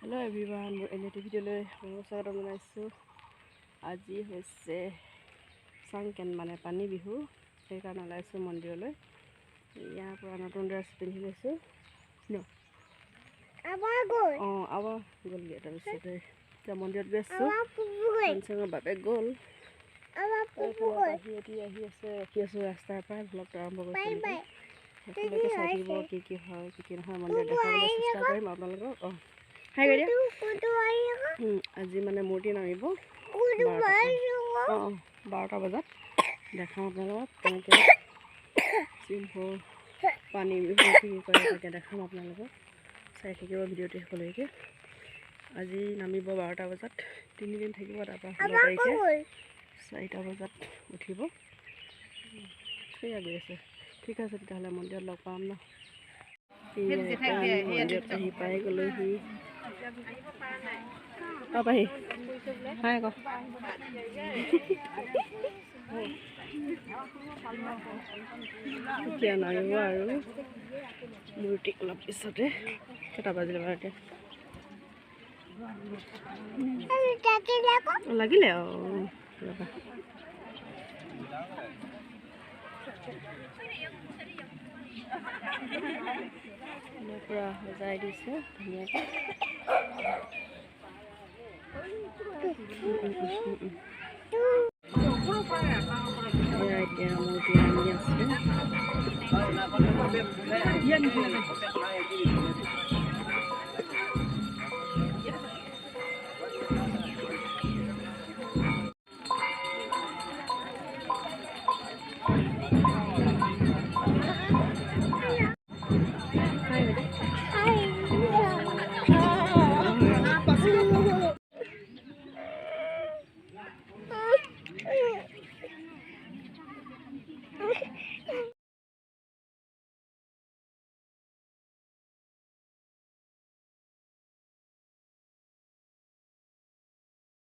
Hello' everyone, মোৰ N এটি ভিডিঅ'লৈ আপোনালোকক স্বাগতম জনাইছোঁ। আজি হৈছে চাংকেন, মানে পানী বিহু। সেইকাৰণে ওলাইছোঁ মন্দিৰলৈ। ইয়াৰ পৰা নতুন ড্ৰেছ পিন্ধি লৈছোঁ ন। অঁ, আৱা গ'লগৈ। তাৰপিছতে এতিয়া মন্দিৰত গৈ আছোঁ। কনচেঙৰ বাপেক গ'ল। আহি আহি আছে, ৰখি আছোঁ ৰাস্তাৰ পৰাই। ভ্লগটো আৰম্ভ কৰিছোঁ। সকলোকে চাই থাকিব, কি কি হয়, কি কি নহয়, মন্দিৰত দেখাবলৈ চেষ্টা কৰিম আপোনালোকক। অঁ, হাই কৰি দিয়া। আজি মানে মূৰ্তি নামিব। অঁ, 12টা বজাত দেখাম আপোনালোকক কেনেকৈ চিম্ফ পানী বিহু কি কৰে, তাকে দেখাম আপোনালোকক। চাই থাকিব ভিডিঅ'টো শেষলৈকে। আজি নামিব 12টা বজাত, 3 দিন থাকিব। তাৰপৰা 16 তাৰিখে 4টা বজাত উঠিব। সেয়া গৈ আছে। ঠিক আছে, তেতিয়াহ'লে মন্দিৰত লগ পাম ন। মন্দিৰত আহি পাই গ'লোহি। অ পাহি, হাই আকৌ। এতিয়া নামিব আৰু মূৰ্তি অলপ পিছতে। কেইটা বাজিলে বাৰু এতিয়া? লাগিলে। অঁ, ৰ'বা। পূৰা সজাই দিছে ধুনীয়াকৈ। এতিয়া মূৰ্তি আনি আছে।